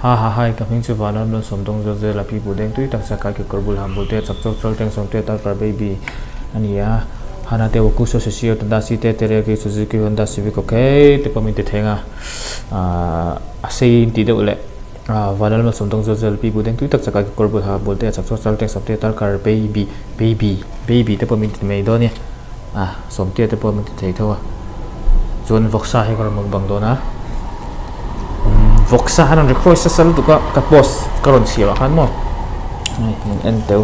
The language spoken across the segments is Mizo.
Ha ha hai, ka hming chu Vanram Lun Sawmdawng zawt zel a, Pi Buh Deng tui tak Sakai kekawr bul ham bul te chak chawk chawr teng sawm te Tarkar baby a ni a, Hana te Wakuso Shishio Tadashi te Teriyaki Suzuki Honda Civic ok te pawh min ti theng a, aah a sei in tih deuh leh Vanram Lun Sawmdawng zawt zel a, Pi Buh Deng tui tak Sakai kekawr bul ham bul te chak chawk chawr teng sawm te Tarkar baby baby baby te pawh min ti mai dawn e, ah Sawmtea te pawh min ti thei tho a. Chuan vawksa hi ka rawn mukbang dawn a, vawksa han rawn request nasa lutuk a, ka post ka rawn chhiar ah khan maw hei min en teu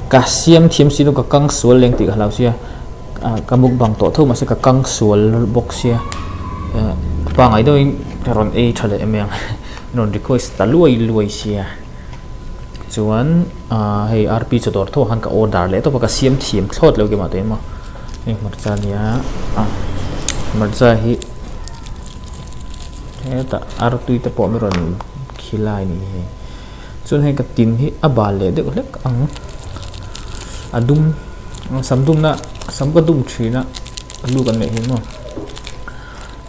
ka siam thiam si lo ka kang sual leng tih ka hlau sia ah ka mukbang tawh tho mahse ka kang sual bawk sia eh pangai deuhin ka rawn ei tha leh em em ang rawn request ta luai luai sia chuan ah hei R P chawdawr tho ah khan ka order leh tawp a ka siam thiam thlawt lo keimah teh maw. Hei hmarcha a nia a hmarcha hi hetah artui te pawh min rawn khilai a nih hi chuan hei ka tin hi a bal leh deuh hlek ang a dum sam dumna sam ka dum thin a lu kan neih hi maw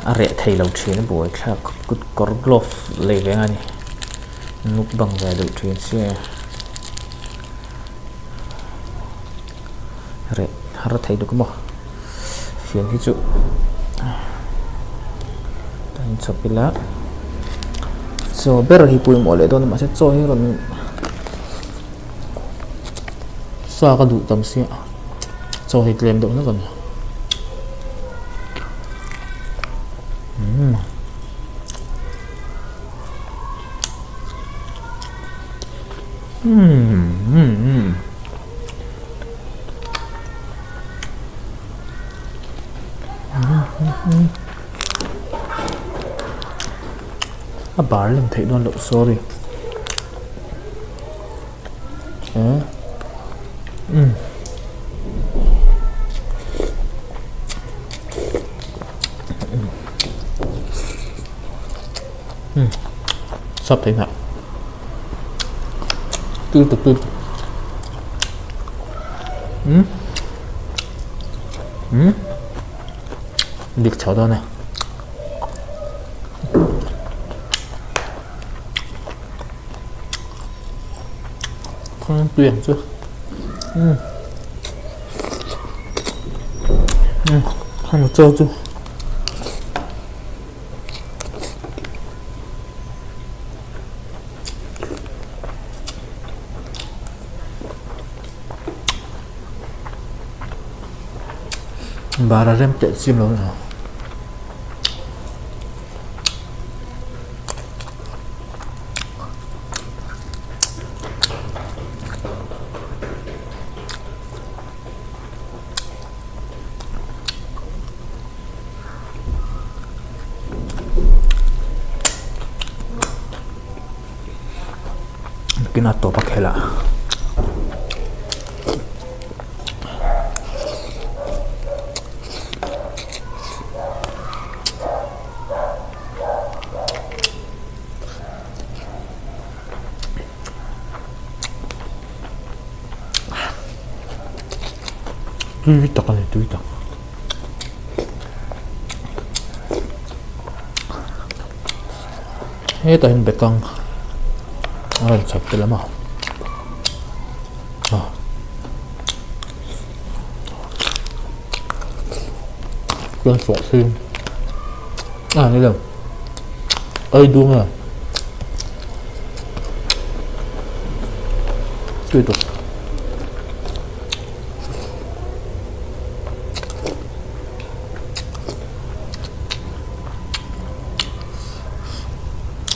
a reh thei lo thin a buaithlak kut kawr glove lei ve ang a ni mukbang ve deuh thin sia. Reh har thei duk maw fian hi chu a inchhawp ila chaw ber hi pawimawh leh dawn a mahse chaw hi rawn sa ka duh tam sia chaw hi tlem deuh hlek a ni. A bar lem theih dawn loh sorry Sap thei nghah tui tuk tui tuk umm umm dik chho dawn e khawn tui ang chu umm umm khawn chaw chu. Bara rem teh chiam lo ni. Nakin a tawp a khelh ah tui tak a ni tui tak. Hetah hian bekang a rawn chhawp tel a ah chuan sawhthing ah ni lo ei dung a tui tawp.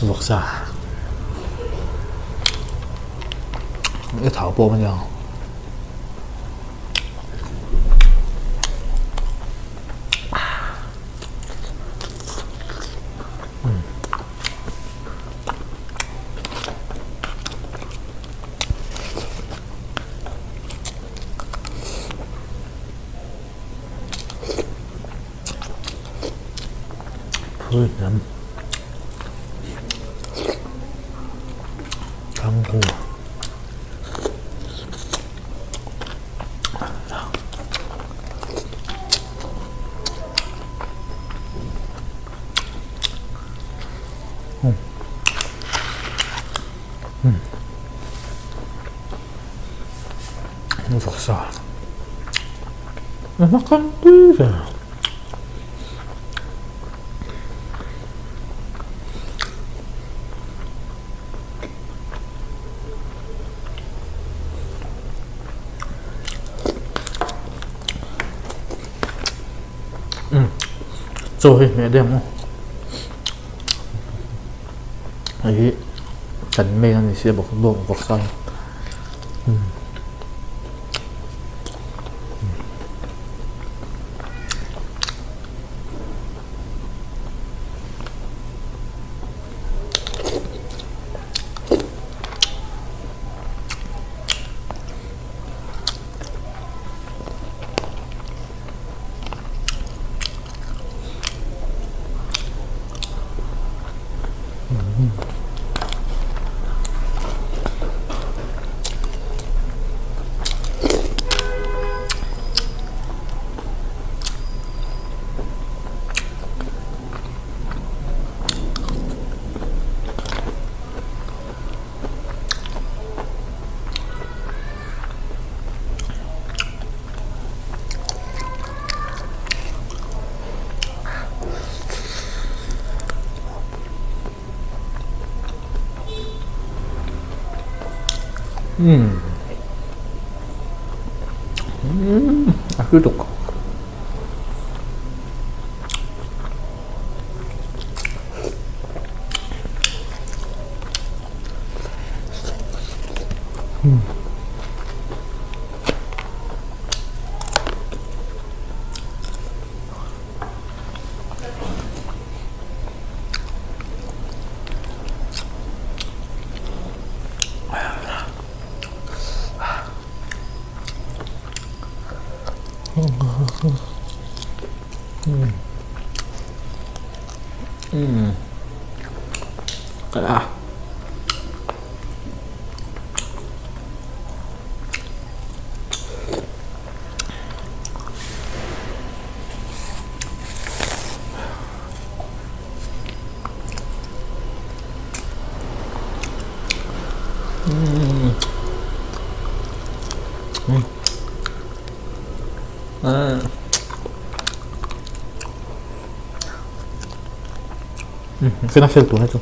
Vawksa i thau pawh a nia. Phul hnam thanghu umm. Vawksa a kan tui ve. Chaw hi hmeh deuh ang aw. Hei hi kan main a ni sia bawk bawk vawksa hi. Umm umm a hlu tuk. Kena fel tuna chu.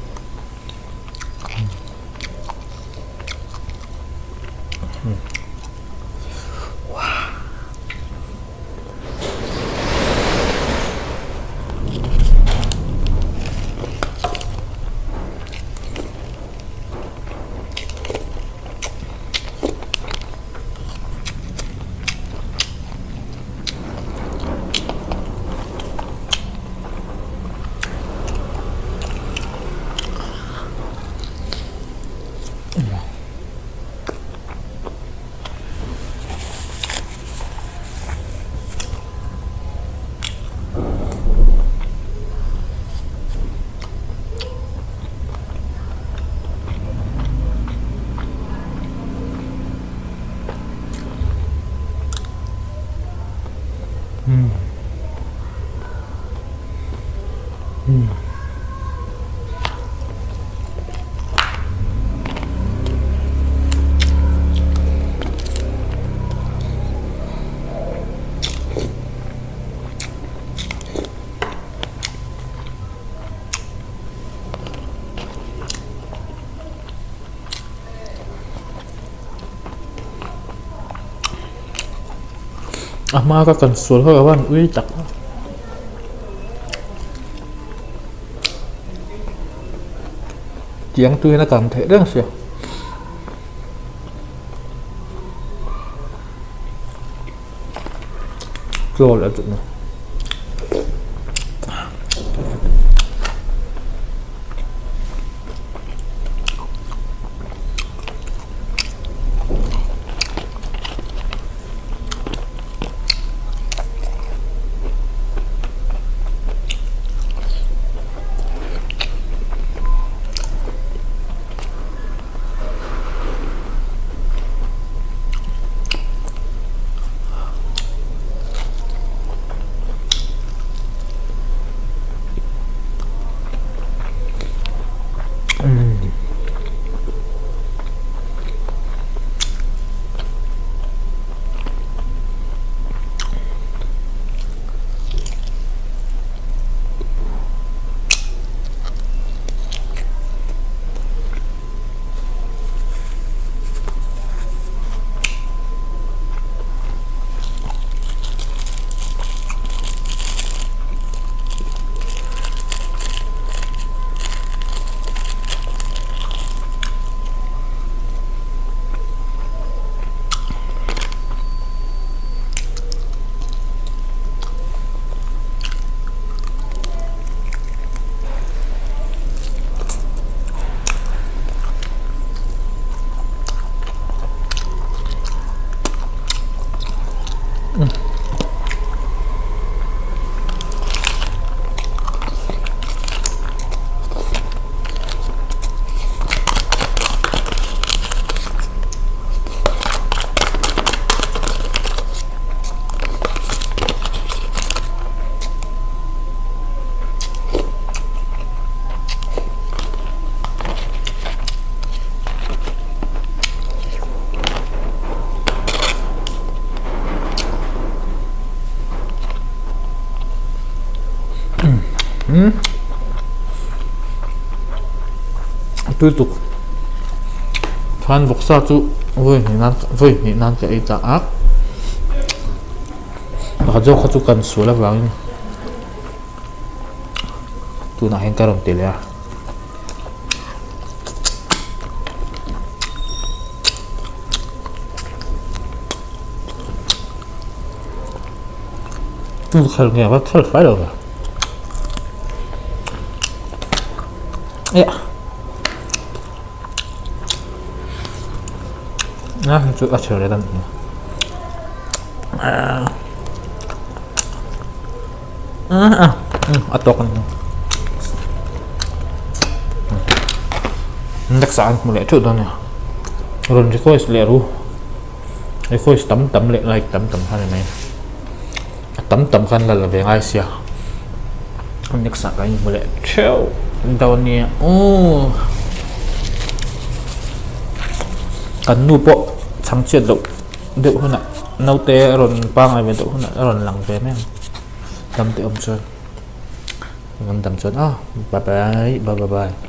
A hma ka kan sual ho a ui tak a. Tiang tuiin a kang theih reng sia. Chaw leh chutna. tui tuk chuan vawksa chu vawi hnih nan vawi hnih nan ka ei ta a pakhat zawk kha chu kan sual avangin tunah hian ka rawn ti leh a. Khal nge va khal fai lo ve a chu a chher leh dan a tawk a ni next ah an hmu leh theuh dawn a ni rawn request leh ru request tam tam leh like tam tam kha a ni mai a tam tam khan la la ve ngai sia next ah kan inhmu leh theuh dawn nia aw kan nu pawh chhangchhiat loh deuh hunah naute a rawn pangngai ve deuh hunah a rawn lang ve mai ang dam te awm chuan an dam chuan a bye bye bye bye.